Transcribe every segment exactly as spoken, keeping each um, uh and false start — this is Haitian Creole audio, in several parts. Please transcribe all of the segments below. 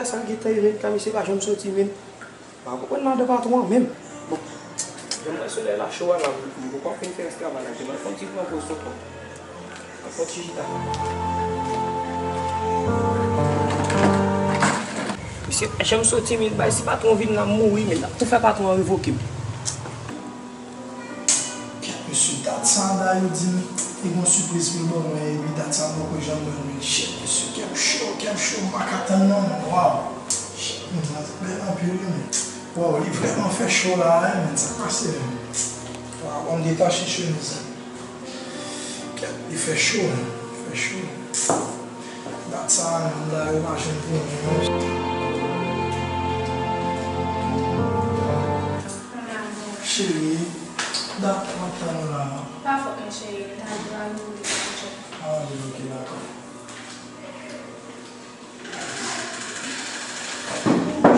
Sa l gentan ye menm, tan misye pa janm soti menm. M pa konprann ladan patwon an menm. Bon, jan m wè solèy la cho a la, m poko ap fin fè rès travay la, m al fè yon ti pran poz tonton. M al fè yon ti chita. Misye pa janm soti, men bay si patwon vin la, m mouri, men n ap tou fè patwon an revoke m. Kèt mesye, dat sa a dayè yo di m li gen yon sipriz pou l ban mwen, epi dat sa a m poko janm jwenn li. Shit mesye, kè m cho, kè m cho, m pa ka tann non, men waw. Shit, men sa bèl anpil wi, men. Waw, li vrèman fè cho la, wi, men sa k pase, men. Waw, ban m detache chemiz la. Kèt, li fè cho, li fè cho. Dat sa a menm la, yo pa janm pou mwen. Cheri, dat m ap tann ou la. Pa fòt mwen, cheri, m ta dwe al mouri pou ou. Ah, ok, dakò.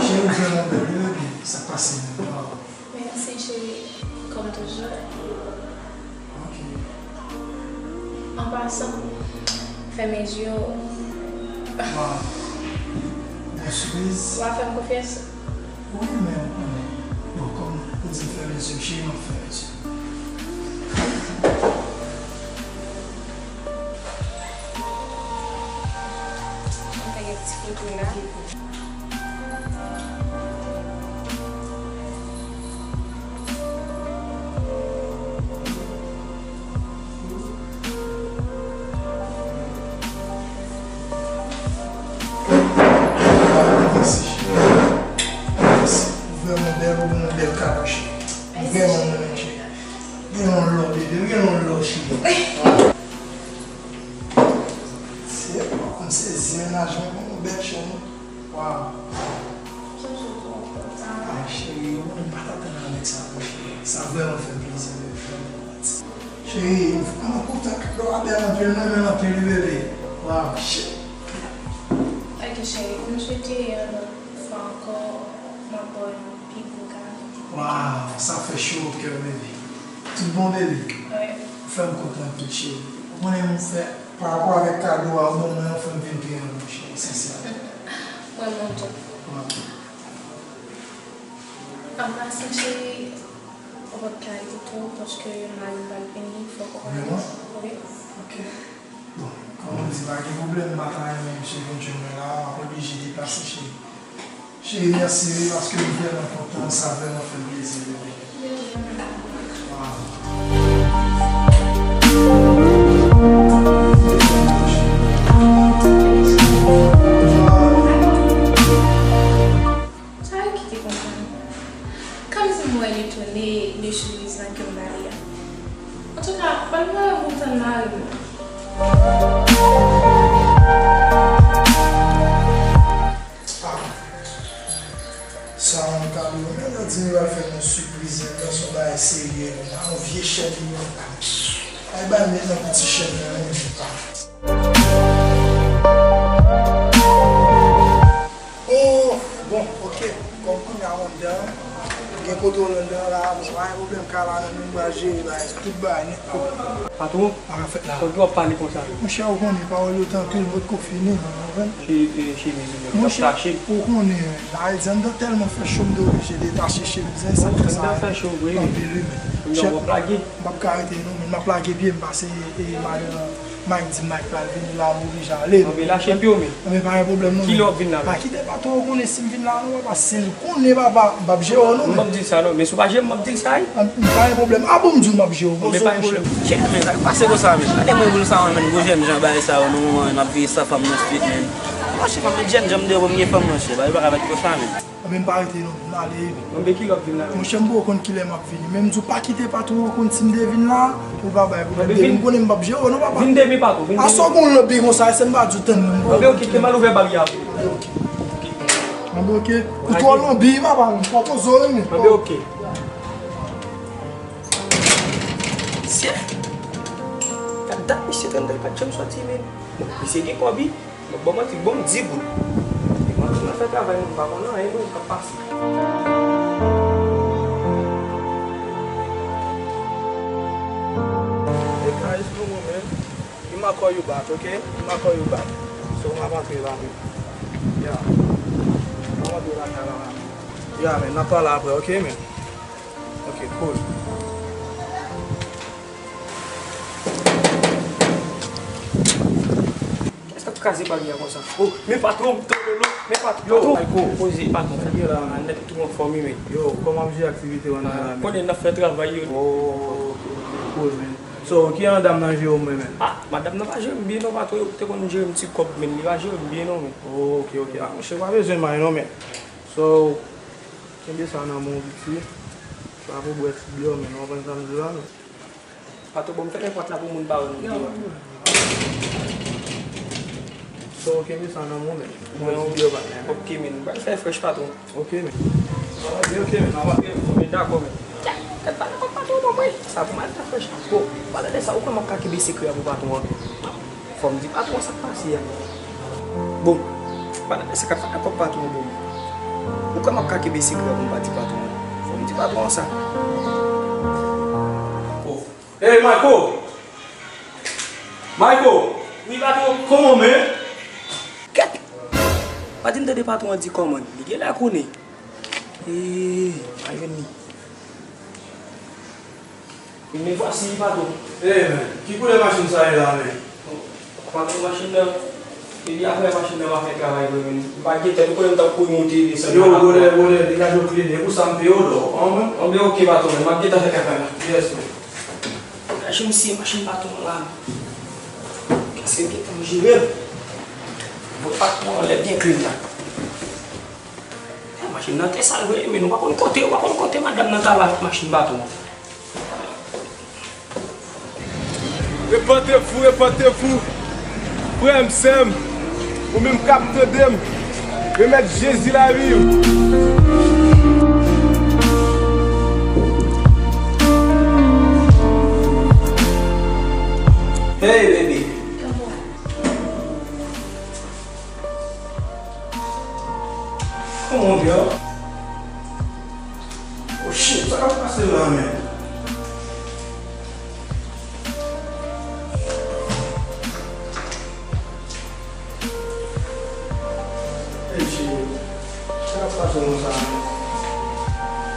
Cheri, ou vrèman bèl wi, baby. Sa k pase menm? Waw. Mèsi, cheri, kòm toujou. Ok. An pasan, fèmen je w. Waw. Bèl sipriz. W a fè m konfyans? Wi, men ou konnen. Bon, kòm ou di m fèmen je m, cheri, m ap fèmen je m. Mwen fè yon ti foto la. Mèsi, cheri. Mèsi. Ou vrèman bèl, ou ban mwen bèl kado, cheri. Ou vrèman renmen, cheri. Gen yon lò, bebe, gen yon lò, cheri. Se, m sezi mennaj mwen, yon bèl cho, non. Waw. Ay, cheri, ou konnen m pa t atann avèk sa, non, cheri. Sa vrèman fè m plezi, men vrèman. Cheri, m vrèman kontan, kado a bèl anpil, m renmen l anpil, wi, bebe. Waw, shit. Ok, cheri, m swete yon lòt fwa ankò, m ap ba w yon pi gwo kado. Waw, sa fè cho nan kè m, bebe. Tout bon, bebe? Wi. Ou fè m kontan anpil, cheri. Ou konnen m fè, pa rapò avèk kado a ou ban mwen an, ou fè m vin pi renmen w, cheri, sensèman. Mwen menm tou. Waw. An pasan, cheri, ou p ap ka rete twò, paske mari m pral vini, fòk ou konnen. Vrèman? Wi. Ok. Bon, kòm ou di, pa gen pwoblèm, m pa ta renmen misye vin jwenn mwen la, m ap oblije deplase, cheri. Cheri, mèsi wi, paske m vrèman kontan, sa vrèman fè m plezi, bebe. Waw. Sa yo kite konprann. Kòmsi m wè li tounen de chemiz nan ke m ba li a. Antouka, ban m voye w pou w tann mari m nan. Ah, sa yon kado, men yo di li pral fè nou sipriz, men se yon bagay serye, yon vye chèn li pral ba m. Ay, bay m met nan pou ti chèn nan, men pa. Oh, bon, ok. Kòm kounye a w anndan, gen kote w anndan la, bon, pa gen pwoblèm, kay la menm, nou pral jere bagay, tout bagay nèt la. Patwon, pa ka fèt la. Kòman w ap pale konsa? Monchè, ou konnen, pawòl yo te anpil, m potko fini, non, ou konprann? Che-, e, chemiz ou menm, w ap tache. Monchè, ou konnen, bagay di anndan tèlman fè cho, m te oblije detache chemiz la, sa fè sa. Anndan fè cho vre, wi. Anpil, wi, men. Kounye a w ap lage? M p ap ka rete non, men m ap lage pye m pase e madanm Mike di Mike pral vini la, m oblije ale. Anben, lache pye w, men. Anben, pa gen pwoblèm non. Kilè w ap vin la menm? Pa kite patwon an konnen si m vin la non, papa, si l konnen, papa, m p ap jere w non, men. M p ap di l sa non, men si w pa jere m, m ap di l sa wi. Anben, pa gen pwoblèm. A bon, m di w m ap jere w. Anben, pa gen pwoblèm. Chèf, men sa k pase konsa, men? Gade mwen pou l sa, men, gwo jènjan bagay sa yo, nan moman, m ap veye san fanm nan street, men. Monchè, fanm, met jènjan m deyò pou m gen fanm, monchè, bagay pa ka fèt konsa, men. Anben, m pa rete non, m ale wi. Anben, kilè w ap vin la menm? Monchè, m poko konn kilè m ap vini. Men m di w pa kite patwon an konn si m te vin la, pou l pa bay pwoblèm. Anben, depi m konnen m p ap jere w non, papa. Vin demen, patwon, vin demen. Asa w gen yon lòt byen konsa, se m pa di w tann non, m poko konn kilè. Anben, ok, ke m al ouvè bagay a pou ou. Anben, ok. Anben, ok. Ou twò lonbi, papa, m poko zo wi, men. Anben, ok. Sye. Gad dat misye t anndan, li pa t janm soti, men. Bon, misye gen kòb wi. Bon, bon, manti, bon, m di goud. E mwen, mwen fè travay, mwen pa konn anyen, mwen, k ap pase. Hey, guys, no more, man. I'ma call you back, okay? I'ma call you back. So, m ap antre la, men. Yeah. Ya, men, n ap pale apre, oke, men? Oke, cool. Kiyès k ap kraze baryè a konsa? Oh, men patwon, tololo, men patwon. Yo, patwon. Mayko, poze, patwon. Sa k gen la, man? Nèt tou anfòm, wi, men. Yo, kòman ap jere aktivite w anndan la, men? Konnen n ap fè travay yo. Oh, cool, man. So, ki jan dam nan jere w, men, men? Ah, madanm nan pa jere m byen, non, patwon. Yo te konn jere m ti kòb, men li pa jere m byen, non, men. Oh, oke, oke. Ah, monchè, pa bezwen may, non, men. So, kenbe sa nan men w, piti. Pa pou bwè ti byò, men. Ou konprann sa m di w la, men. Patwon, bon, m fèmen pòt la pou moun pa wè nou deyò. So, kenbe sa nan men w, men. Mwen, oke, men. Mwen pral fè frèch, patwon. Oke, men. Sa va byen, oke, men. Sa va byen, men. Dakò, men. Kèt, pa nan kòb patwon, non, mwen. Sa pou m al fè frèch. Bon, palan de sa, ou kwè m ap ka kenbe sekrè a pou patwon an? Fò m di patwon sa k pase a. Bon, palan de sa k ap fèt ankò patwon bon. Ou kwè m ap ka kenbe sekrè pou m pa di patwon an? Fò m di patwon an sa. Oh. Hey, Mayko! Mayko! Wi, patwon. Kòman, men? Kèt! Pa di m tande patwon an di kòman. Li genlè konnen. Hey, pa jwenn li. Men vwasi, patwon. Ey, men, ki koulè machin sa ye la, men? Patwon, machin nan, depi apre machin nan pa fè travay vre, men. M pa gentan, nou konnen m t ap kouri monte desann. Yo, brother, brother, degaje w klin, e pou sa m peye w, dò. An, men? Anben, oke, patwon, men, m ap gentan fè travay la. Yes, men. Degaje m siye machin patwon an la. Kase gentan jere m. Voye patwon an anlè byen klin la. Machin nan te sal vre, men nou pa konn kote, ou pa konn kote madanm nan t al avèk machin patwon an. Repentez-vous, repentez-vous. Frè m, sè m, ou menm k ap tande m, remèt Jezi lavi w. Hey, baby. Kòman w ye? Oh shit, sa k ap pase la, men? Hey, cheri, sa k ap pase konsa, men?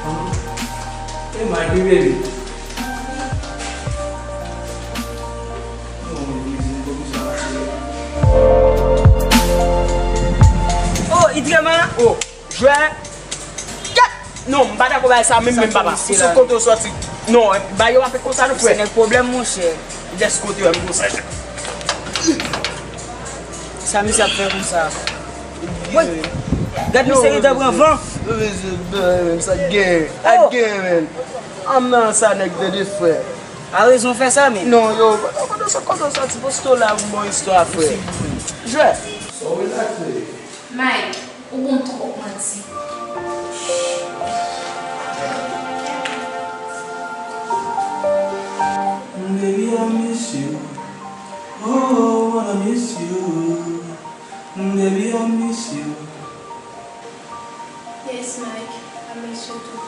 Huh? Hey, Mikey, baby. Oh, Idrema! Oh, jwè! Kèt! Non, m pa dakò bay sa menm, menm, papa. Ou sou kote w sòti? Non, bay yo pa fè konsa, non, frè. Se nèg pwoblèm, monchè. Yes, kote w, m konsa. Sa misye ap fè konsa? Woy! Gad misye gentan pran van. Yo, mesye, menm sa gen. A gen, men. An nan sa nèg de de frè. A rezon fè sa, men. Non, yo, kote w sòti, kote w sòti, poste w la, bon istwa, frè. Jwè. So relax, baby. Mike, ou bon twòp manti. Baby, I miss you. Oh, I miss you. Baby, I miss you. Yes, Mike, I miss you too.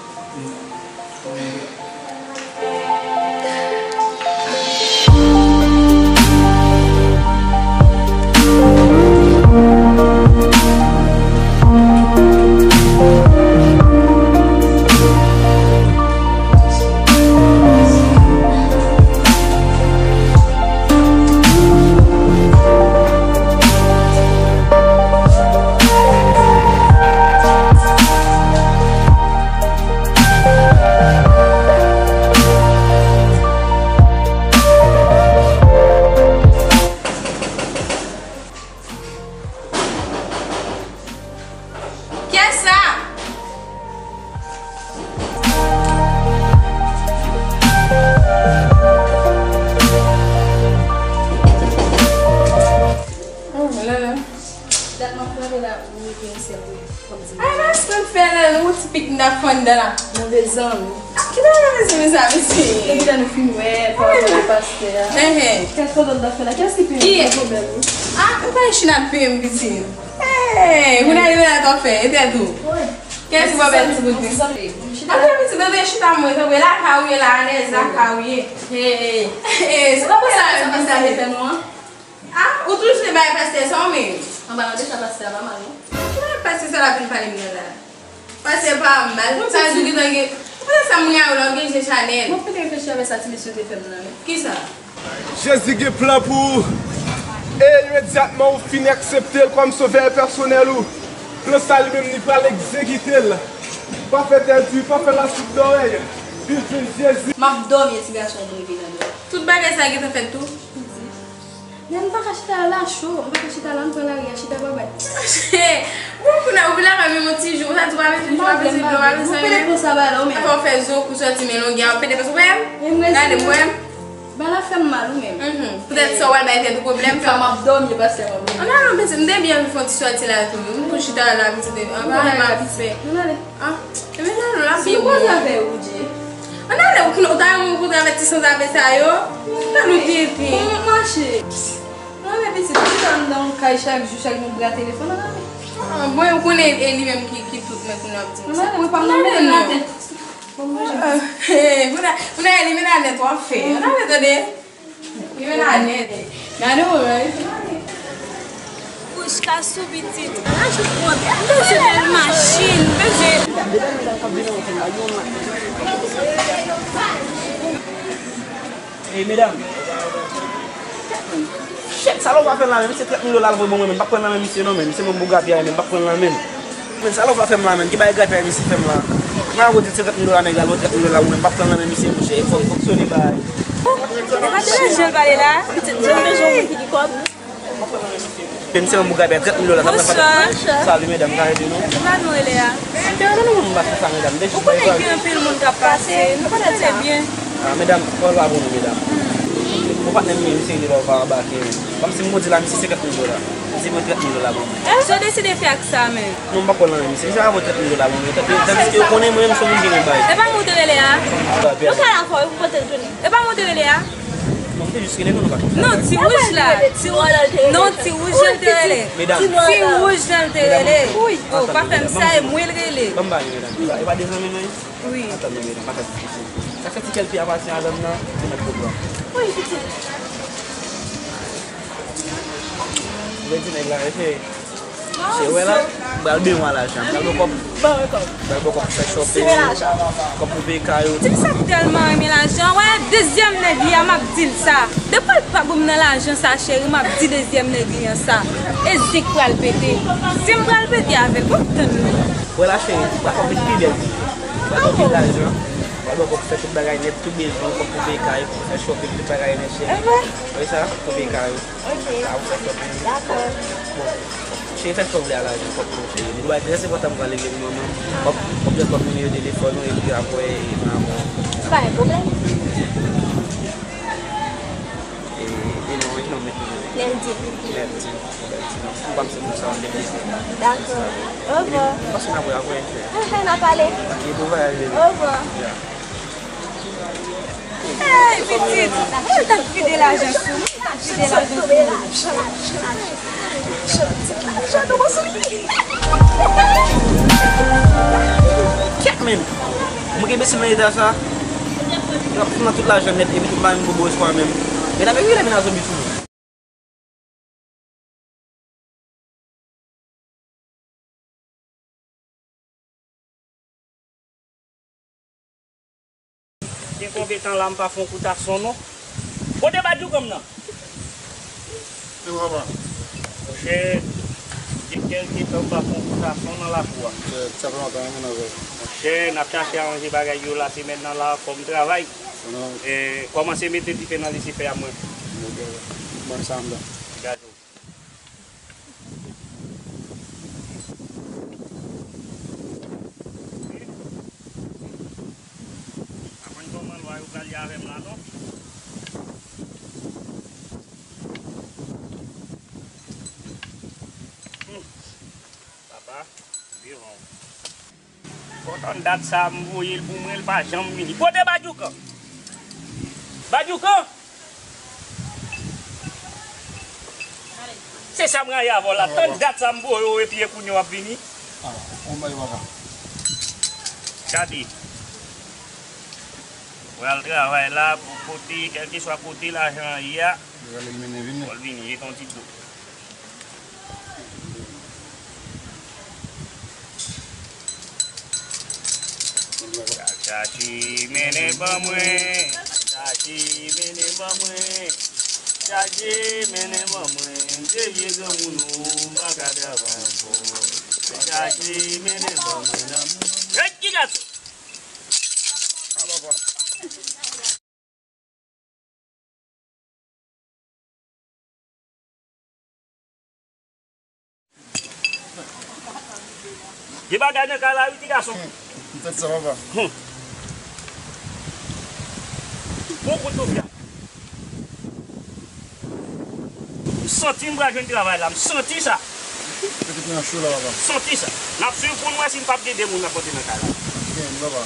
Kiyès sa? Oh, Lala. Dat m ap frape la, ou rete yon sèl wi. Ay, mas mwen fè la, nou ti pik n ap fè anndan la. Move zanmi. Ah, ki bagay mezanmi sa, mesye? Depi lè nou fin wè, pawòl de pastè a. Enhen. Kèk fwa lòt dafè la, kiyès ki pi gen pwoblèm wi? Ah, ou pa china pi m piti. Hey, moun a rive la t ap fè, e tèt ou. Kiyès ki pa bèl ti bout li? Antre piti, bebe chita mwen, tanpri, lakay ou ye la, alèz lakay ou ye. Hey. Hey, se pa konsa, sa, sa, sa, fè nou an. Ah, ou toujou te bay pastè sa w menm? An palan de sa, pastè a pa mal, non? Ki bagay pastè sa l ap vin pale m nan la? Pastè pa mal. Sa di w gentan gen. Ou konnen sa moun yo la, w gen je Chanèl. Mwen fenk reflechi avèk sa ti mesye te fè m nan, men. Kisa? Jezi gen plan pou ou. E imedyatman ou fin aksepte l kòm sovè pèsonèl ou, plan sa li menm li pral egzekite l. Pa fè tèt di, pa fè lasoup dòrèy. Vin jwenn Jezi. M ap dòmi, ti gason m rive nan dòmi. Tout bagay sa gentan fèt tou? Men m pa ka chita la, la cho. M pa ka chita la, m pran lari a, chita pa bay. Bon, kounye a, ou vin lakay mwen yon ti jou, sa di w pa bezwen, w pa bezwen dlo, w pa bezwen anyen. Mwen pede pran sa bay la, ou menm. Fò w fè zo kou sòti men longyè, w pede pran sa, ou wè m? Gade m, wè m? Bagay la fè m mal, ou menm. Poutèt sa, w al bay tèt ou pwoblèm, sa m ap dòmi, pastè m ap dòmi. An, non, non, pitit, m te byen anvi fè yon ti sòti la tou. M tou chita la, pitit, an, pa wè m ap fè. Ann ale. Ah, e men nan nou la. Si nou koze avè Woodjee. Ann ale, ou, ou ta renmen kontre avèk ti sanzave sa yo? Nan nou tete. Bon, mache. Ann ale, pitit, ou chita anndan yon kay chak jou, chak jou bra telefòn, ann ale. Ah, bon, ou konnen e li menm ki, ki tout, men kounye a ap di m sa. Ann ale, mwen pa m nan mete nan tèt. Bon, mwen jan. Kounye a, kounye a, e li men nan nèt w ap fè. Ann ale, tande. Gade w, right? Kouch ka sou pitit. Laj ou pwòp. M bezwen bèl machin. M bezwen. Ey, medam. Shit, sa lòv la fè la menm, se trant mil dola l voye ban mwen, men m p ap pran l nan men misye non, men se menm pou grapyay, men m p ap pran l nan men l. Men sa lòv la fè m la, men ki bagay grapyay misye fè m la? Mwen a di se trant mil dola nèg la, l voye trant mil dola pou mwen, m p ap pran l nan men misye, monchè, fòk fonksyone bagay. E pa deranje l pale la. Pitit, jan bezwen moun ki gen kòb. Men misye menm pou grapyay trant mil dola, sa fè. Bonswa. Salut medam, ka ede nou? Se pa nou rele a. Te rele nou, m pa fè sa medam, de jis bay. Ou konnen gen anpil moun k ap pase, nou pa tande byen. Ah, medam, kòl pa pou nou, medam. Bon, patnè m, misye rele lòv pa anbake. Kòmsi m di la, misye senkant mil dola. Misye mwen trant mil dola pou mwen. Sa w deside fè ak sa menm? Non, m pa pran l nan men misye. Misye pa voye trant mil dola pou mwen. Tandiske yo konnen mwen menm se yon moun ki renmen bay. E pa mwen ou te rele a? Yo ka la ankò, yo pote l tounen. E pa mwen ou te rele a? Non, m te jis rele nou, nou pa. Non, ti wouj la. Ti wouj. Non, ti wouj la l te rele. Ti wouj la l te rele. Oh, pa fè m sa, e mwen l rele. Ban m ba li, medam. E pa, e pa de zanmi nou ye? Wi. Atann non, medam, pa fè diskisyon. Sa fè ti kèl fi a pase adan m nan, se mèt pwoblèm. Wi, pitit. Ou vle di nèg la, mesye, se wè la, m pral benyen w a lajan, m pral ba w kòb. Ban mwen kòb. M pral ba w kòb pou fè shopping, kòb pou peye kay ou. Ti sa tèlman renmen lajan, wè, dezyèm nèg li a, m ap di l sa. Depi l pa ban m nan lajan sa, cheri, m ap di dezyèm nèg li an sa. E zen k pral pete. Zen m pral pete avè l, bon, tann li. Wè la cheri, m pral fè w vin pi bèl. M pral ba w pil lajan. M pral ba w kòb pou fè tout bagay nèt, tout bezwen w, kòb pou peye kay, pou fè shopping, tout bagay nèt cheri. Wè sa, pou peye kay ou. Ok. Sa pou fè shopping. Dakò. Bon, cheri fè sa w vle a lajan, kòb pou cheri. Nou bay trè enpòtan pou pale vle pou manman. Kòb, kòb jwenn kòb nimewo telefòn ou epi apre, e, manman. Pa gen pwoblèm. E, e non, e non, men. Nèt di. Nèt di. Bon, bèl ti non. M pa m se moun sa, m te bliye. Dakò. Ovwa. Pase n apre, apre, enke. Ehe, n a pale. Ok, bon vwayaj, bebe. Ovwa. Ya. Hey, pitit. Mwen t ap vide lajan sou mwen. T ap vide lajan sou mwen. Kèt menm. Mwen gen mesye nan eta sa. L ap fout nan tout lajan nèt epi tout bagay m bobo espwa menm. Medam, epi lè vin a zonbi sou mwen. Gen konbyen tan la m pa fè yon kout ason non. Kote badjoukan m nan? Wi papa. Monchè, gen kèlke tan m pa fè yon kout ason nan lakou a. Monchè, sa fè lontan wi moun avè w. Monchè, n ap chache aranje bagay yo la, se mèt nan la fò m travay. E, kòmanse mete dife nan lisifè a mwen. Bon, sa m dan. Gade w. Pa konn kòman lwa yo pral ye avè m la non. Hmm. Papa, devan w. Kontan dat sa m voye l pou mwen, l pa janm vini. Kote badjoukan? Badjoukan! Se sa m rayi avè w la. Tann dat sa m voye w epi e kounye w ap vini. Ah, on bay papa. Gade. Pral travay la pou pote, kèlkeswa kote lajan an ye a. Yo rele l mennen vini. Fò l vini, jete yon ti dlo. Chache mennen ban mwen, chache mennen ban mwen, chache mennen ban mwen, m te vye granmoun ou m pa ka travay ankò. Chache mennen ban mwen nan. Rèd ki gason! Gen bagay nan kay la wi ti gason. M fèt sa papa. Hum. Bon kout tou fya. M santi m pral jwenn travay la, m santi sa. Mete pye nan cho la papa. M santi sa. N ap swiv pou n wè si n p ap gen de moun n ap pote nan kay la. Gen papa.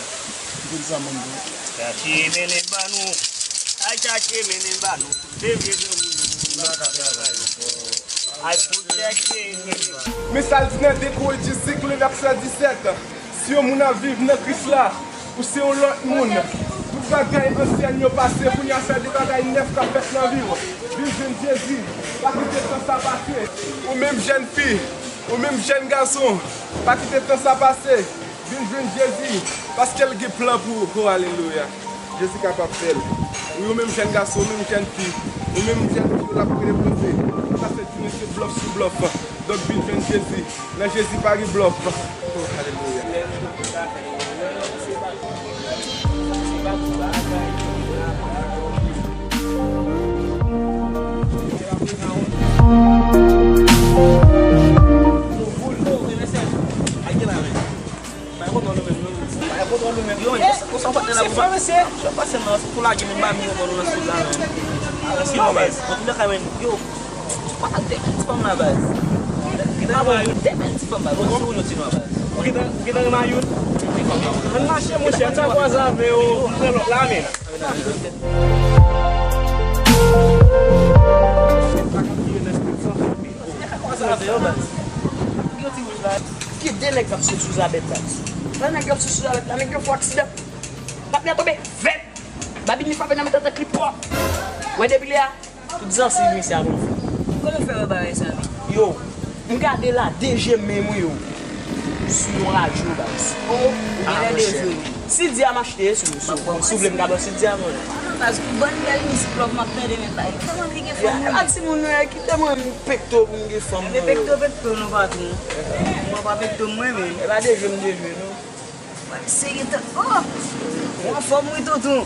Kite sa moun tou. Chache mennen ba nou. Ay chache mennen ba nou. Mesaj nan de Korinti senk, vèsè disèt. Si yon moun ap viv nan Kris la, ou se yon lòt moun. Tout bagay ansyen yo pase, kounye a se de bagay nèf k ap fèt nan vi w. Vin jwenn Jezi, pa kite tan sa pase. Ou menm jèn fi, ou menm jèn gason, pa kite tan sa pase. Vin jwenn Jezi, paske l gen plan pou ou. Oh, alelouya. Jezi kapab fè l. Wi, ou menm jèn gason, ou menm jèn fi, ou menm jèn fi, w ap rele blòfe. Sa se di mesye blòf sou blòf. Donk, vin jwenn Jezi. Nan Jezi pa gen blòf. Oh, alelouya. Bay kontwòl ou menm, non. Bay kontwòl ou menm, non. Yo, konsa w pa t nan la pou pa. Yo, pase nan pou lage menm ba mi kontwòl ou nan sou la, men. Alò, si non, baz. Bon, tout lè ka, men, yo, pa t al demen ti fanm la, baz. Demen ti fanm, baz. Bon, si ou nou ti nwa, baz. Ou gentan, ou gentan renmen youn? Ann mache, monchè, ann sa kwaze avè yo. M pran lòt la, men. Gen de nèg k ap sot sou zabèt la. Lè nèg yo ap sot sou zabèt la, nèg yo fè aksidan. Patnè tonbe, vèp! Babini frape nan mitan tèt li, pòp! Wè depi lè a, tout zansiv misye ap anfle. Kòman w fè wè bagay sa, men? Yo, m gade la, de je men mwen yo. Sou yon radyo, baz. Oh, ou genlè de je. Si di a m achte, si w vle m ka ba w si di a mwen. Ah non, baz, bann bèl mizik love m ap tande, men bagay tèlman gen fanm. A timoun yo ki tèlman pekto pou m gen fanm. Men pekto, pekto, non, patwon. Mwen pa pekto, mwen, men. E pa de je m de je, non. Wè, serye tan. Oh! Ou anfòm, wi, tonton.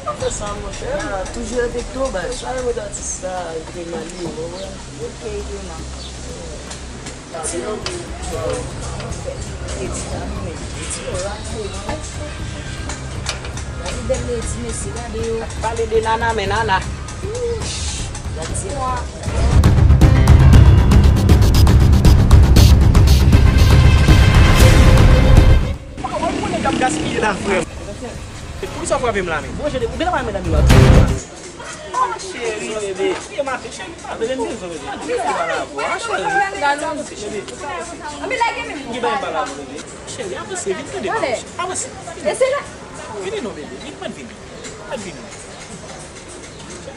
Ou fè sa, monchè. Ah, toujou avèk tou, baz. Sa yo mèt atis la, li te mal li, ou konprann? Ok, Clément. Ti non. Eti la, men. Eti yo la, men. Gade bèl Eti, mesye, gade yo. Pale de Nana, men Nana. Gade ti nwa. Mwen konnen k ap gaspiye la, frè m. Poukisa w frape m la menm? Bon, cheri, ou genlè pa renmen nan miwa tou. Oh, cheri, bebe. Kite m atè, cheri, pa bebe, m bezwen w, bebe. M bezwen pale avè w, ah, cheri. Bebe. Gen bagay m pale avè w, bebe. Cheri, avanse, vin tande m, cheri. Avanse. Vini non, bebe. Vin, mèt vini. Mèt vini.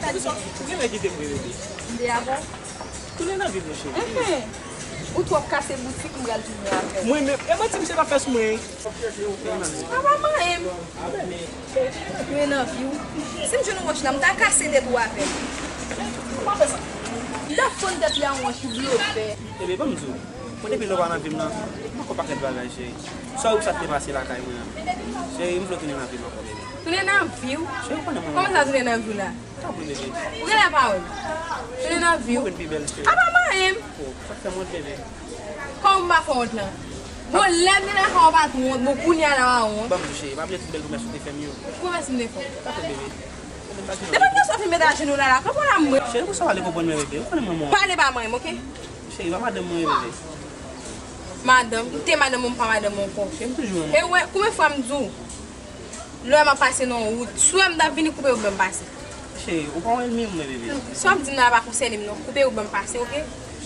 Cheri, poukisa ou genlè kite m, bebe? M te avè w. Tounen nan vi m, cheri. Enhen. Ou twò kase boutik, m pral tounen avè w. Mwen menm, e manti misye t ap fè sou mwen. A pa manyen m. Tounen nan vi w. Si m jwenn yon wòch la, m ta kase tèt ou avè l. M ta fonn tèt li a yon wòch, ou blofè. Ebyen, ban m di w, mwen depi lè w pa nan vi m nan, m ankò pakèt bagay, cheri. Sa ou sa te pase lakay mwen an. Cheri, m vle w tounen nan vi m ankò, bebe. Tounen nan vi w? Cheri, ou konnen mwen. Kòman sa tounen nan vi w la? Tanpri, bebe. Ou genlè pa wè m. Tounen nan vi w. Ou vin pi bèl, cheri. A pa manyen m. Oh, sa k fè m wont, bebe. Kòman m pa fè w wont lan? Bon, lè m te nan kay ou pa t wont, bon, kounye a la w a wont. Ban m di w, cheri, pa bliye tout bèl pwomès ou te fè m yo. Ki pwomès m te fè w? Tanpri, bebe. Depi m te sot fin met ajenou la, la, konprann a mwen. Cheri, poukisa w pa vle konprann mwen, bebe? Ou konnen mwen manman w. Pale ba manyen m, oke? Cheri, pa madanm mwen, bebe. Madanm? M te madanm ou, m pa madanm ou ankò. Cheri, m toujou renmen w. E wè, konbyen fwa m di w? Lè m ap pase nan yon wout, si w wè m t ap vini, koupe wout ban m pase. Cheri, ou pa yon ènmi m, non, bebe. Sa w ap di m nan pa konsène m, non. Koupe wout ban m pase, oke?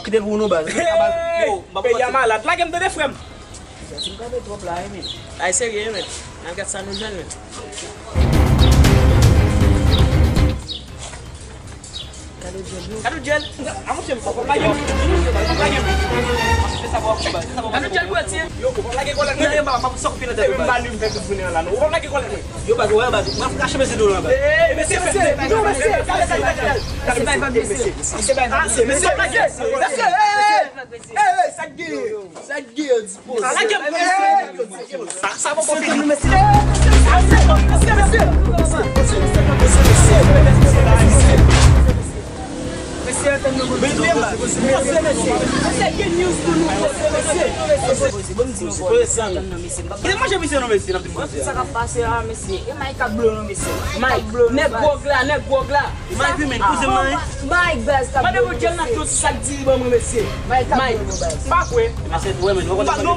ap kite l pou ou non, baz. Hey! Yo, m ap Peyi a malad. Lage m tande, frè m. Si m kanpe twòp la, wi, men. Ay, serye, wi, men. N a gad sa nou jwenn, men. Gade djèl, yo. Gade djèl. A, monchè, m fò lage m. Lage m. Gade djèl, bwè, tiye. Yo, lage kòlèt mwen. Yo, baz, wè, baz. M ap kache mesye dlo la, baz. Mesye, mesye, mesye. Non, mesye. Gade, gade, gade, mesye. Mesye, mesye. Mesye, mesye. Mesye, mesye. Mesye, mesye. Mesye, mesye. Sa k gen? Sa k gen? Sa k gen? Sa, sa poko fini. Mwen di sa k ap pase a, mesye. E Mike k ap blow nou, mesye. Mike, nèg gwòg la, nèg gwòg la. Mike, wi, men, poze m nan, wi. Mike, baz, k ap blow nou, mesye. Mande Bondye nan tout sa k diri ban mwen, mesye. Mike, pa kwè. Mesye, wè, men, wè, non, mwen pa janm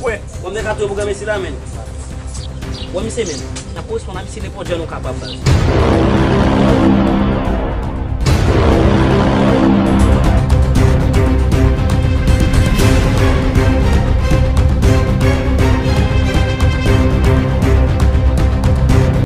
kwè. Wè, m te ka tou pou gran mesye la, men. Wè, mesye, men. N ap koresponn a misye nenpòt jan nou kapab, baz.